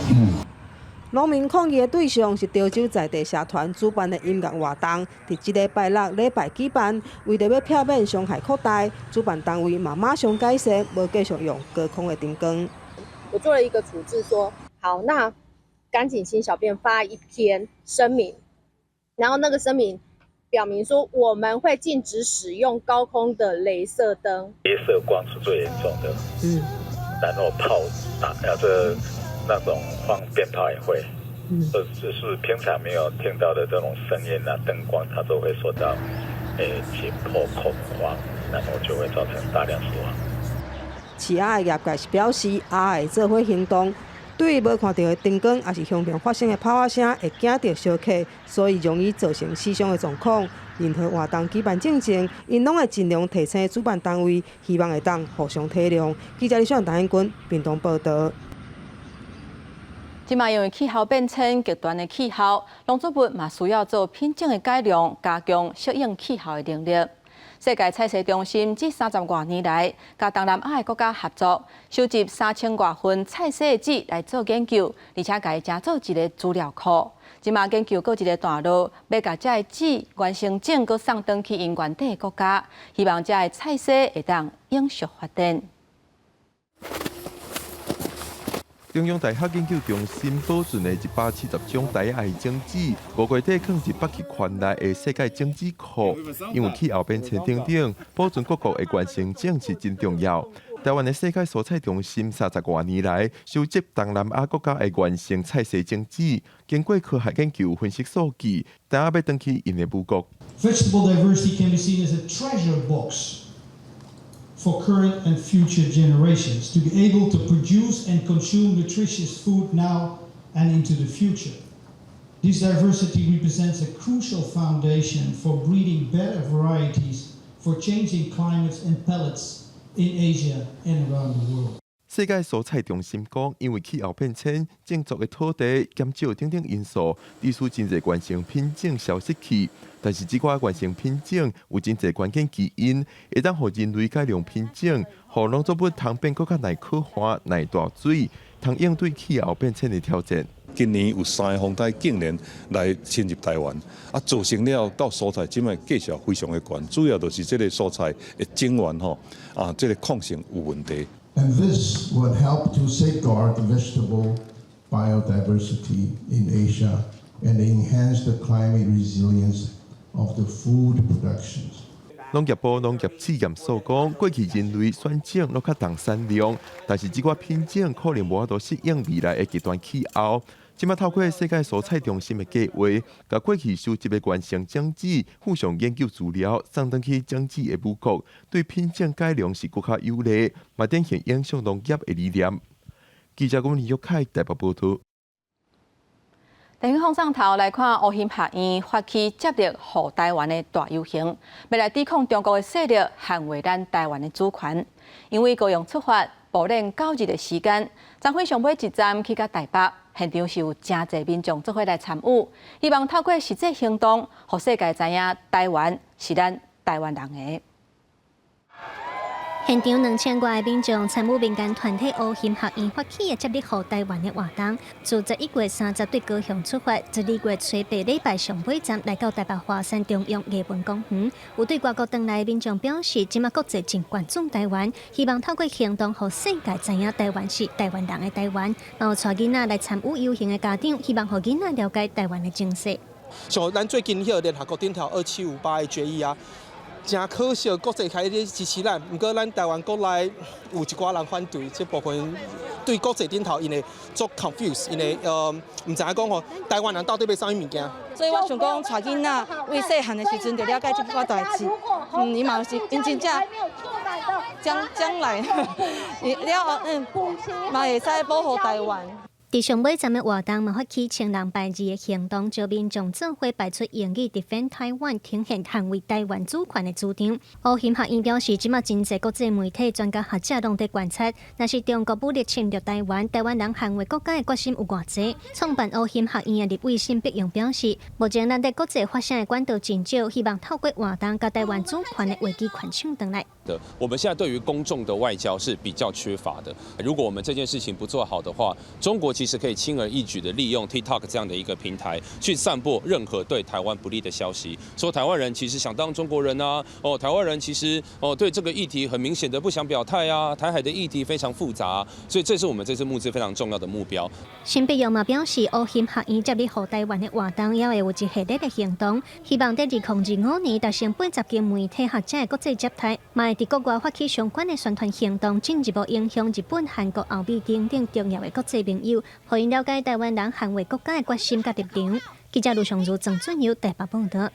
S12: 農民抗議的對象是潮州在地社團主辦的音樂活動，佇這禮拜六禮拜舉辦，為著欲避免傷害擴大，主辦單位嘛馬上解釋，無繼續用高空的燈光。
S20: 我做了一個處置，說好，那趕緊請小編發一篇聲明，然後那個聲明表明說我們會禁止使用高空的雷射燈。
S21: 雷射光是最嚴重的，然後炮打啊這。那種放鞭炮也會，這是平常沒有聽到的這種聲音啊，燈光，它都會受到緊迫恐慌，然後就會造成大量死亡。
S12: 飼鴨的業界是表示，鴨會做伙行動，對於無看著的燈光，抑是響邊發生的炮仔聲，會驚著相嚇，所以容易造成死傷的狀況。任何活動舉辦進前，𪜶攏會盡量提醒主辦單位，希望會當互相體諒。記者李小陳英軍屏東報導。
S1: 這馬因為氣候變遷、極端的氣候，農作物嘛需要做品種的改良，加強適應氣候的能力。世界菜蔬中心這30外年來，佮東南亞的國家合作，收集3000外份菜蔬的籽來做研究，而且共伊成做一個資料庫。這馬研究閣一個段落，欲共這个籽原生種，閣送轉去𪜶原底的國家，希望這个菜蔬會當永續發展。
S22: 中央大學研究中心保存的170種台仔的種子，5月底囥佇北極圈內的世界種子庫。因為氣候變遷等等，保存各國的原生種是真重要。台灣的世界蔬菜中心30外年來收集東南亞國家的原生菜蔬種子，經過科學研究分析數據，等下欲轉去𪜶的母國。
S24: Vegetable diversity can be seen as a treasure box for current and future generations to be able to produce and consume nutritious food now and into the future. This diversity represents a crucial foundation for breeding better varieties for changing climates and palates in Asia and around the world.
S22: 世界蔬菜中心講，因為氣候變遷、種作的土地減少等等因素，致使真濟原生品種消失去。但是這寡原生品種有真濟關鍵基因，會當予人類改良品種，予農作物通變閣較耐苦旱、耐大水，通應對氣候變遷的挑戰。
S27: 今年有三个風台竟然來侵入台灣，啊，造成了到蔬菜這擺價數非常的懸，主要就是這個蔬菜的種源吼，啊，這個抗性有問題。
S28: And this would help to safeguard the vegetable biodiversity in Asia and enhance the climate resilience of the food productions.
S22: 農業部農業試驗所講，過去人類選種攏較重產量，但是這寡品種可能無法度適應未來的極端氣候。這馬透過世界蔬菜中心的計劃，共過去收集的原生種子附上研究資料，送轉去種子的母國，對品種改良是閣較有利，嘛展現永續農業的理念。記者龚李玉凱台北報導。
S1: 電影放上頭來看，烏興學院發起接力護台灣的大遊行，欲來抵抗中國的勢力，捍衛咱台灣的主權。因為高雄出發，步練9日的時間，昨昏上尾一站去到台北，現場是有誠濟民眾做伙來參與，希望透過實際行動，予世界知影台灣是咱台灣人的。
S19: 現場2000外民眾參與民間團體烏興學院發起的接力護台灣的活動，自11月30對高雄出發，12月初八禮拜上尾站來到台北華山中央藝文公園。有對外國轉來的民眾表示，這馬國際真關注台灣，希望透過行動，予世界知影台灣是台灣人的台灣。嘛有帶囡仔來參與遊行的家長，希望予囡仔了解台灣的情勢。
S29: 像咱最近彼個聯合國頂頭2758的決議啊。誠可惜，國際開始支持咱，毋過咱台灣國內有一寡人反對，這部分對國際頂頭𪜶會足 confuse，𪜶會毋知影講吼，台灣人到底欲啥物物件。
S30: 所以我想講，帶囡仔為細漢的時陣就了解這寡代誌，伊嘛是𪜶真正將將來了後，嘛會使保護台灣。
S19: 佇上尾站的活動嘛，發起千人排字的行動，招民眾做伙擺出英語 Defend Taiwan，呈現捍衛台灣主權的主張。烏欣學院表示，這馬真濟國際媒體、專家學者攏佇觀察，若是中國武力侵略台灣，台灣人捍衛國家的決心有偌濟。創辦烏欣學院的立委沈碧榮表示，目前咱佇國際發聲的管道真少，希望透過活動，共台灣主權的話語權搶轉來。
S3: 的，我們現在對於公眾的外交是比較缺乏的。如果我們這件事情不做好的話，中國其實可以輕而易舉的利用 TikTok 這樣的一個平台去散播任何對台灣不利的消息，說台灣人其實想當中國人啊，哦，台灣人其實哦對這個議題很明顯的不想表態啊，台海的議題非常複雜，所以這是我們這次募資非常重要的目標。
S19: 沈碧榮嘛表示，烏欣學院接力護台灣的活動，也會有一系列的行動，希望佇2025年達成80間媒體學者的國際接待，嘛會佇國外發起相關的宣傳行動，進一步影響日本、韓國、歐美等等重要的國際盟友，予𪜶了解台灣人捍衛國家的決心佮立場。記者盧尚如、鄭俊友台北報導。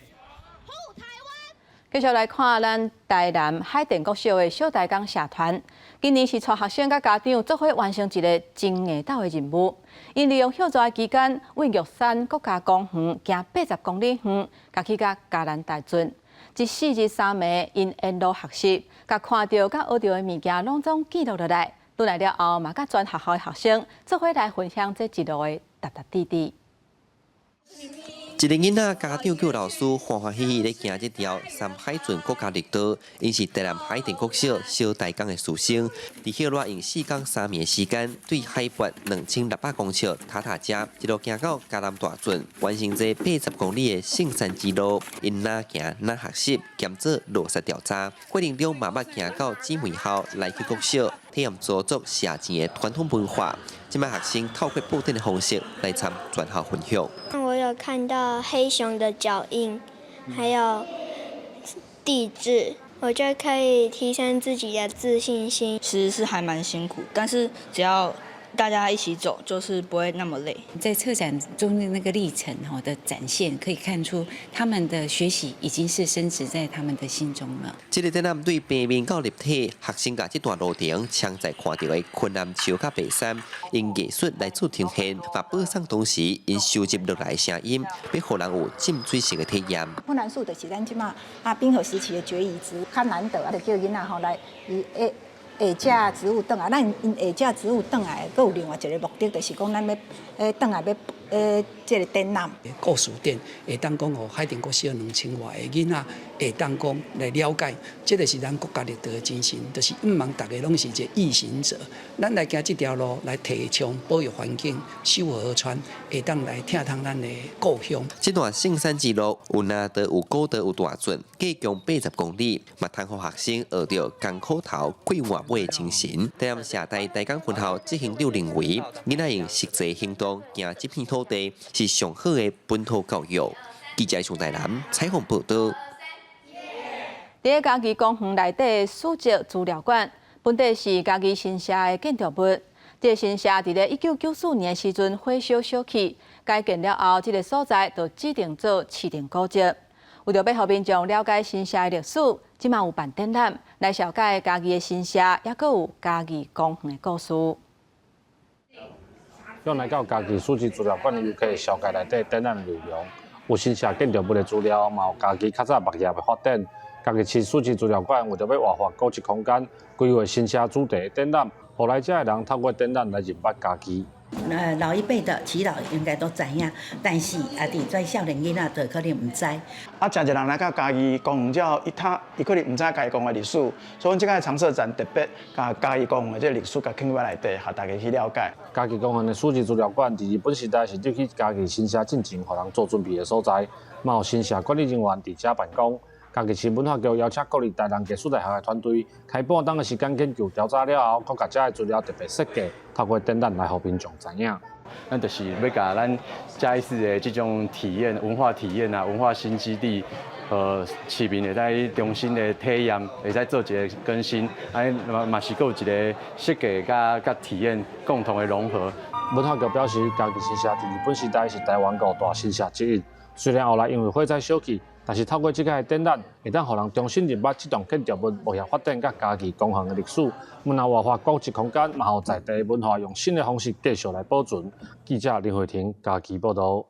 S1: 繼續來看咱台南海淀國小的小台港社團，今年是帶學生佮家長做伙完成一个真硬鬥的任務。𪜶利用歇熱的期間，對玉山國家公園行80公里遠，共去到嘉南大圳。這四日三暝，𪜶沿路學習，共看著佮學著的物件攏總記錄落來。轉來了後，嘛佮全學校的學生做伙來分享這一路的踏踏滴滴。
S4: 一个囡仔家長佮老師歡歡喜喜咧行這條三海圳國家綠道，𪜶是台南海淀國小小台港的師生，佇歇熱用4工3暝的時間，對海拔2600公尺塔塔遮一路行到嘉南大圳，完成這80公里的聖山之路。𪜶若行若學習，兼做落雪調查，過程中嘛捌行到姊妹校來去國小，體驗鄒族社錢的傳統文化。這擺學生透過布展的方式來參全校分享。
S5: 我有看到黑熊的腳印，還有地質，我覺得可以提升自己的自信心。
S6: 其實是還蠻辛苦，但是只要大家一起走，就是不會那麼累。
S7: 在策展中的那個歷程吼的展現，可以看出他們的學習已經是深植在他們的心中了。
S4: 這个展覽對平面到立體，學生共這段路程常在看著的昆南樹佮白山，用藝術來做呈現，嘛播送當時𪜶收集落來的聲音，欲予人有浸水式的體驗。
S8: 昆南樹就是咱這馬啊冰河時期的孑遺植物，較難得啊，就叫囡仔吼來伊會下這植物轉來，咱𪜶下這植物轉來，閣有另外一个目的，就是講咱欲轉來欲這个展覽。
S10: 故事展會當講予海淀國小2000外个囡仔會當講來了解，這个是咱國家綠道的精神，就是毋茫逐个攏是一个毅行者。咱來行這條路來提倡保育環境、守護河川，會當來疼痛咱的故鄉。
S4: 這段聖山之路有林道、有古道、有大圳，計共80公里，嘛通予學生學著艱苦頭、過活尾的精神。台南社大台港分校執行長認為，囡仔用實際行動行這片土地，是上好的本土教育。記者上台南採訪報導。
S1: 佇嘉義公園內底的史蹟資料館，本底是嘉義神社的建築物。這个神社佇咧1994年時陣火燒燒去，改建了後，這个所在就指定做市定古蹟。為著欲予民眾了解神社的歷史，這馬有辦展覽來紹介嘉義的神社，抑閣有嘉義公園的故事。
S11: 向來到嘉義史蹟資料館的遊客紹介內底展覽內容，有神社建築物的資料，嘛有嘉義較早木業的發展。嘉義市史蹟資料館為著欲活化古蹟空間，規劃神社主題的展覽，予來遮的人透過展覽來認捌嘉義。
S13: 老一輩的耆老應該都知影，但是啊，佇這少年囡仔就可能毋知。
S23: 啊，誠濟人來到嘉義公園之後，伊可能毋知嘉義公園的歷史，所以阮這擺常設展特別共嘉義公園的這個歷史共放入內底，予大家去了解。
S11: 嘉義公園的史蹟資料館，佇日本時代是入去嘉義神社進前，予人做準備的所在，嘛有神社管理人員佇遮辦公。嘉義市文化局邀請國立台南藝術大學的團隊，開半冬的時間研究調查了後，閣共遮的資料特別設計，透過展覽來予民眾知影。
S31: 咱就是欲共咱嘉義市的這種體驗、文化體驗啊、文化新基地，市民會使重新的體驗，會使做一个更新，啊，嘛嘛是閣有一个設計佮體驗共同的融合。
S11: 文化局表示，嘉義神社佇日本時代是台灣五大神社之一，雖然後來因為火災燒去。但是透過這個展覽，會當予人重新認捌這棟建築物牧業發展佮嘉義港航的歷史，毋但活化古蹟空間，嘛予在地文化用新的方式繼續來保存。記者林慧婷嘉義報導。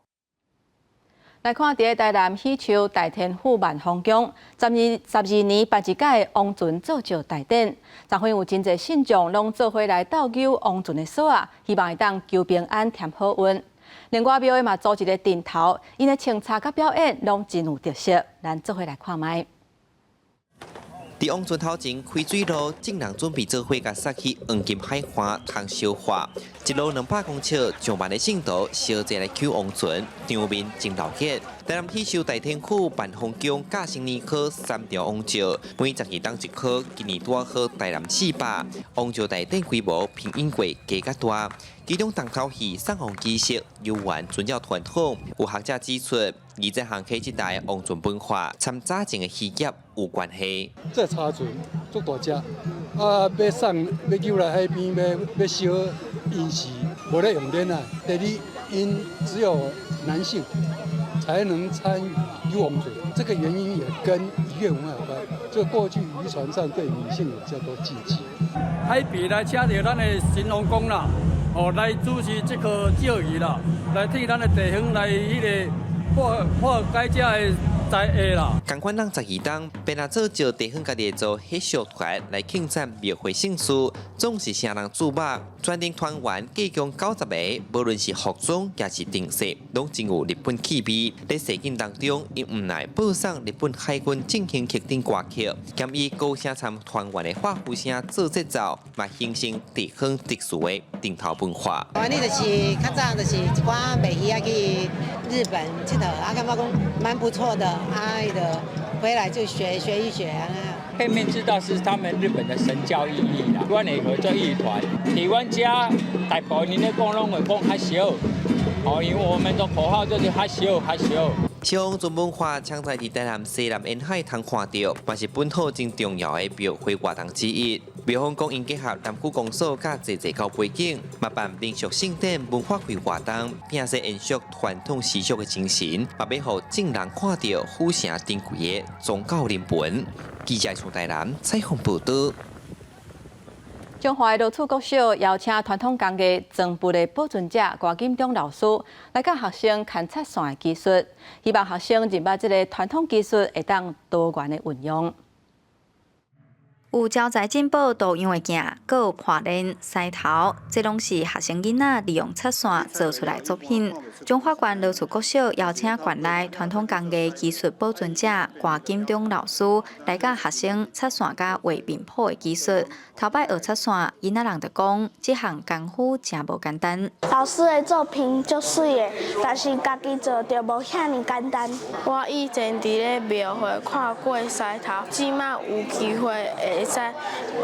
S1: 來看佇咧台南喜樹大天府萬豐宮，12年辦一屆王船做醮大典，昨昏有真濟信眾攏做伙來鬥搝王船的索仔，希望會當求平安、添好運。另外廟嘛組一个陣頭，𪜶的穿插佮表演攏真有特色，咱做伙來看覓。
S4: 佇王船頭前開水路，眾人準備做伙共殺去黃金海岸通燒化。一路200公尺，上萬的信徒相繼來搝王船，場面真熱鬧。台南喜樹大天府萬豐宮甲新年科三條王轎，每12冬一科，今年拄好台南400王轎大典規模比往過加較大。其中重頭戲送王儀式，猶原遵照傳統。有學者指出，二十行溪這帶王船文化，參早前的漁業有關係。
S2: 這柴船足大隻，啊，欲送欲搝來海邊，欲欲燒，𪜶是無咧用電啊。第二，𪜶只有男性才能參與搝王船，這個原因也跟漁業文化有關。就過去漁船上對女性有較多禁忌。
S9: 海邊來請著咱的神農公啦，哦，來主持這個醮儀啦，來替咱的地方來彼个化化解這个災厄啦。
S4: 仝款人12冬，便來做醮地方家己做火燒團來慶祝廟會盛事，總是聲人注目。全程團員計共90个，無論是服裝抑是定色，攏真有日本氣味。佇實景當中，𪜶毋但播送日本海軍進行曲等歌曲，兼以高聲參團員的歡呼聲做節奏，嘛形成地方特殊的陣頭文化。
S14: 阮呢就是較早就是一寡賣魚仔去日本𨑨迌，啊感覺講蠻不錯的，啊彼个回來就學學一學啊。
S15: 背面知道是他們日本的神教意義啦。阮會合作藝團，佇阮遮大部分咧講攏會講較少，哦，因為我們的口號就是較少較少。
S4: 小王船文化常在佇台南西南沿海通看著，嘛是本土真重要的廟會活動之一。廟方講，𪜶結合南區公所佮濟濟溝背景，嘛辦民俗盛典文化會活動，拼勢延續傳統習俗的精神，嘛欲予眾人看著府城珍貴的宗教人文。記者從台南採訪報導。
S1: 彰化的羅厝國小邀請傳統工藝妝布的保存者郭金忠老師來教學生牽插線的技術，希望學生認捌這个傳統技術會當多元的運用。
S16: 有招財進寶圖樣的鏡，閣有破鏈、獅頭，這攏是學生囡仔利用插線做出來作品。彰化縣羅厝國小邀請縣內傳統工藝技術保存者郭金忠老師來教學生插線佮畫面譜的技術。頭擺學插線，囡仔人就講，這項功夫誠無簡單。
S5: 老師的作品足媠的，但是家己做就無遐爾簡單。
S17: 我以前佇咧廟會看過獅頭，這馬有機會會使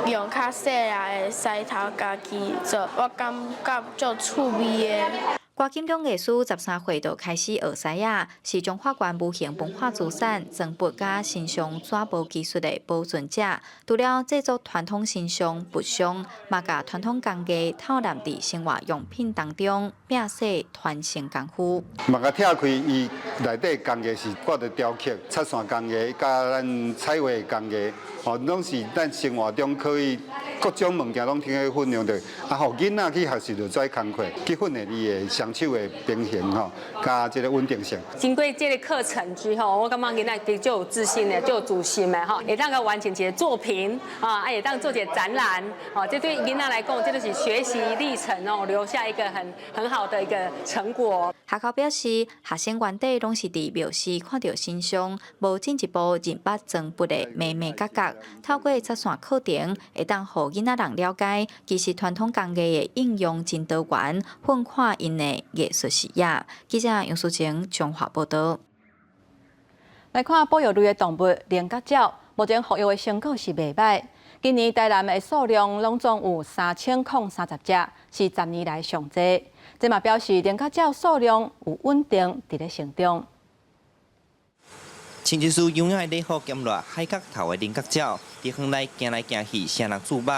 S17: 用較細粒的獅頭家己做，我感覺足趣味的。
S16: 郭金忠藝師13歲就開始學獅仔，是彰化縣無形文化資產妝筆佮神像紙布技術的保存者。除了製作傳統神像佛像，嘛共傳統工藝透納佇生活用品當中，摒說傳承功夫。
S18: 嘛共拆開，伊內底工藝是掛著雕刻、插線工藝，佮咱彩畫工藝，吼，攏是咱生活中可以各種物件攏通去運用著，啊，予囡仔去學習著做工課，去訓練伊的雙手的平衡吼，佮這个穩定性。
S20: 經過這个課程之後，我感覺囡仔就有自信的，就有自信的吼，會當閣完成一个作品啊，會當做一个展覽，哦，這對囡仔來講，這就是學習歷程哦，留下一個很好的一個成果。
S16: 學校表示，學生原底攏是佇廟寺看著神像，無進一步認捌妝筆的眉眉角角。透過插線課程，會當予囡仔人了解，其實傳統工藝的應用真多元，擴寬𪜶的藝術視野。記者楊淑晴彰化報導。
S1: 來看保育類的動物菱角鳥，目前復育的成果是袂䆀。今年台南的數量攏總有3030隻，是10年來上濟。這嘛表示菱角鳥數量有穩定佇咧成長。
S4: 穿一束優雅的禮服兼掠海角頭的菱角鳥，佇園內行來行去，惹人注目。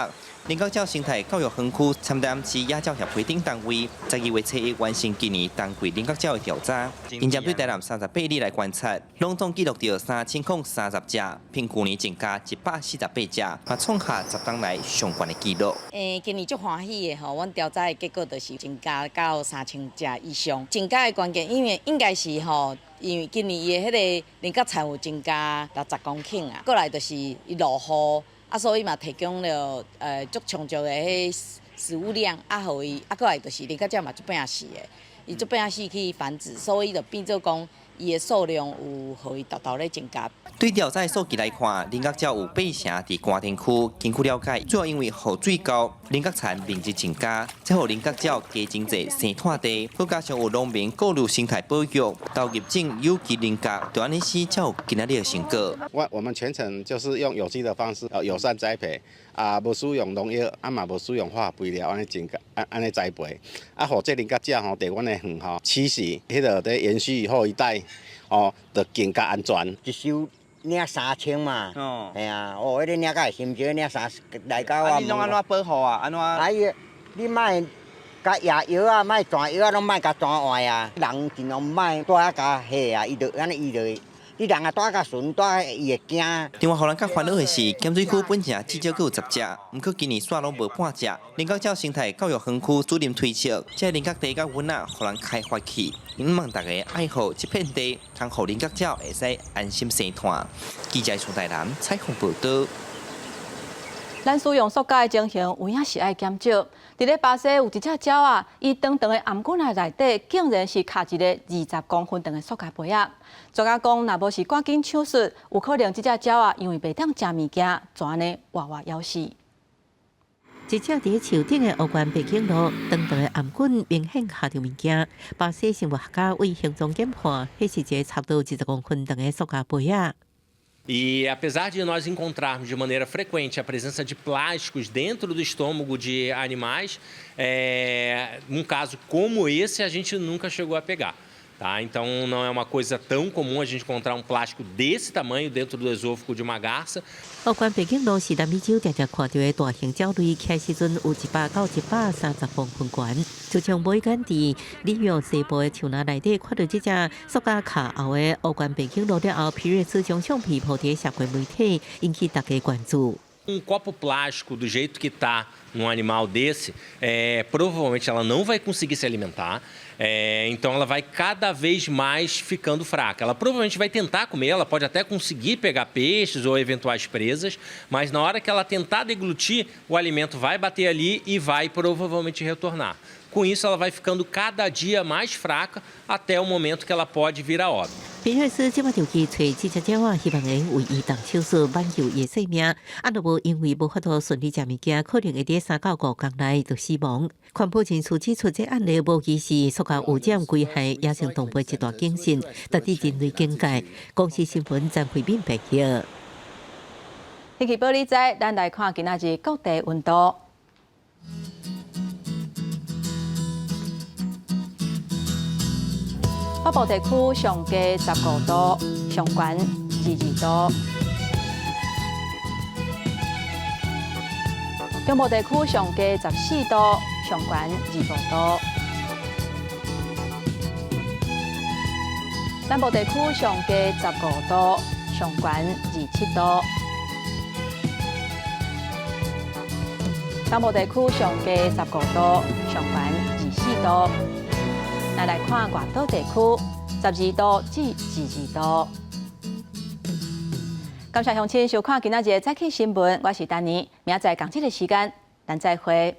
S4: 菱角鳥生態教育園區參台南市野鳥協會等單位，12月初一完成今年冬季菱角鳥的調查，𪜶針對台南38里來觀察，攏總記錄著3030隻，比舊年增加148隻，嘛創下10冬來上懸的紀錄。
S3: 今年足歡喜的吼，阮調查的結果就是增加到3000隻以上。增加的關鍵，因為應該是吼，因為今年伊的彼个菱角蠶有增加60公頃啊，過來就是伊落雨。啊，所以嘛提供了足充足的彼食物量，啊，予伊啊，過來就是菱角鳥嘛足拼死的，伊足拼死去繁殖，所以就變做講伊的數量有予伊沓沓咧增加。
S4: 對調查數據來看，菱角鳥有八成佇寒天區。根據了解，主要因為雨水夠，菱角蠶面積增加，才予菱角鳥加真濟生湠地。閣加上有農民顧慮生態保育，投入種有機菱角，就按呢時才有今仔日的成果。
S12: 我們全程就是用有機的方式，友善栽培，啊，無使用農藥，啊嘛無使用化肥料，按呢種，按呢栽培，啊，予這菱角鳥吼，佇阮的園吼棲息，彼個佇延續後一代，哦，就更加安全。
S21: 一收領3000嘛，係啊，哦，彼個領甲會心少，領三來到我。
S4: 你攏按怎保護啊？按怎？
S21: 啊伊，你莫共野藥啊，莫斷藥啊，攏莫共斷壞啊。人盡量莫帶共下啊，伊就按呢伊就會。你人啊帶較順，帶伊會驚。
S4: 另外，予人較煩惱的是，鹹水區本城至少閣有10隻，毋過今年煞攏無半隻。菱角鳥生態教育園區主任推測，這菱角地佮阮仔，予人開發去，希望大家愛護這片地，通予菱角鳥會使安心生湠。記者從台南採訪報導。
S1: 咱使用塑膠的情形，有影是愛減少。佇咧巴西有一隻鳥仔，伊長長的頷頸仔內底，竟然是卡一個20公分長的塑膠杯仔。專家講，若無是趕緊手術，有可能這隻鳥仔因為袂當食物件，就按呢活活枵死。
S22: 一隻佇樹頂的烏冠白頸鷺，長長的頷頸明顯卡著物件。巴西生物學家對形狀研判，彼是一個差不多20公分長的塑膠杯仔。
S24: E apesar de nós encontrarmos de maneira frequente a presença de plásticos dentro do estômago de animais, um caso como esse a gente nunca chegou a pegar. Tá? Então não é uma coisa tão comum a gente encontrar um plástico desse tamanho dentro do esôfago de uma garça.
S22: 烏冠白頸鷺是南美洲常常看到的大型鳥類，起來時陣有100到130公分懸。自從無意間佇里約西部的樹林內底看到這隻塑膠卡喉的烏冠白頸鷺了後，皮瑞斯將相片鋪佇社交媒體，引起大家關注。
S24: Um copo plástico do jeito que está num animal desse, provavelmente ela não vai conseguir se alimentar, então ela vai cada vez mais ficando fraca. Ela provavelmente vai tentar comer, ela pode até conseguir pegar peixes ou eventuais presas, mas na hora que ela tentar deglutir, o alimento vai bater ali e vai provavelmente retornar. Com isso, ela vai ficando cada dia mais fraca até o momento que ela pode vir a óbito.
S22: 皮瑞斯這擺就去揣這隻鳥仔，希望會為伊動手術挽救伊的性命。啊，若無因為無法度順利食物件，可能會佇3到5工內就死亡。環保人士指出，這案例無疑是塑膠污染危害野生動物一大警訊，值得人類警戒。公視新聞張惠敏報道。
S1: 天氣報你知，咱來看今仔日各地溫度。北部地區上低15度，上懸22度；中部地區上低14度，上懸25度；南部地區上低15度，上懸27度；東部地區上低15度，上懸24度。咱來看外島地區，12度至22度。感謝鄉親收看今仔日的早起新聞，我是丹妮，明仔載仝這个時間，咱再會。